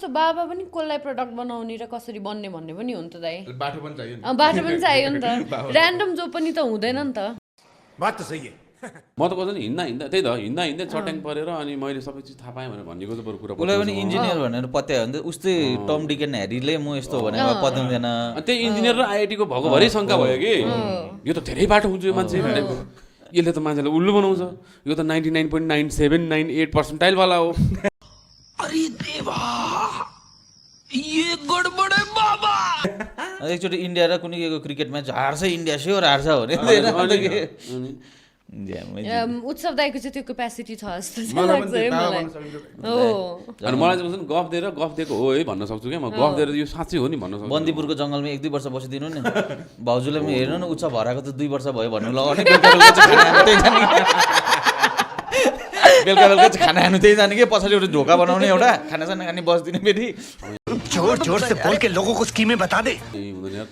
कस्तो बाबा पनि कसलाई प्रडक्ट बनाउने र कसरी बन्ने भन्ने पनि हो नि त दाइ बाटो पनि चाहियो नि बाटो पनि चाहियो नि त ऱ्यान्डम जो पनि त हुँदैन नि त बात त सही है म त कहिले हिँड्दा त्यही त हिँड्दै चट्याङ परेर अनि मैले सबै चिज थाहा पाएँ भनेर भनेको त बरु कुरा उसलाई पनि इन्जिनियर भनेर पत्यायो भने उस्तै टम डिक एन्ड ह्यारीले म यस्तो भनेर पत्याउँदैन त्यही इन्जिनियर र आइआइटीको भएको भरि शङ्का भयो कि यो त धेरै बाटो हुन्छ यो मान्छे भनेको यसले त मान्छेलाई उल्लु बनाउँछ यो त 99.9798% वाला हो अरे देवा ये गडबड है बाबा एकचोटि इन्डिया र कुनै केको क्रिकेट म्याच हार्छ इन्डिया स्योर हार्छ भने उत्सव दाइको चाहिँ त्यो क्यापेसिटी छ जस्तो चाहिँ मलाई लाग्छ पनि है त्यो मलाई तावा बन्न हो अनि मलाई चाहिँ गफ दिएको हो है भन्न सक्छु क्या म गफ दिएर यो साँच्चै हो नि भन्न सक्छु बन्दीपुरको जङ्गलमा 1-2 वर्ष बसिदिनु नि भाउजूले पनि हेर्नु न उत्सव हराएको त 2 वर्ष भयो भन्नु लगाउने बेलुका बेलुका चाहिँ खाना खानु त्यही जाने कि पछाडि एउटा ढोका बनाउने एउटा खानासाना खाने बस्दिने फेरि जोर जोर से बोल के लोगों को स्कीमें बता दे ए हुँदैन यार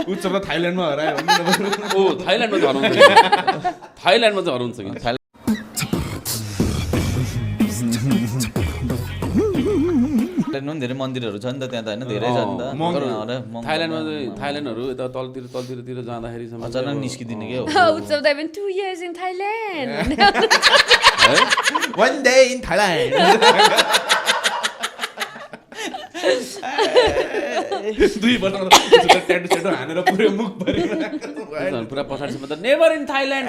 उत्सव त थाइल्यान्डमा हरायो भन्नु ओ थाइल्यान्डमा चाहिँ हराउँछ थाइल्यान्डमा चाहिँ हराउँछ कि थाइल्यान्डमा पनि धेरै मन्दिरहरू छ नि त त्यहाँ त होइन धेरै छ नि त थाइल्यान्डमा चाहिँ थाइल्यान्डहरू यता तलतिर जाँदाखेरि अचानक निस्किदिने के हो उत्सव दाइ पनि 2 years in Thailand one day in Thailand 2 वर्षमा ट्याटु सेटु हानेर पुरै मुख भरि पुरा पछाडिसम्म त नेभर इन थाइल्यान्ड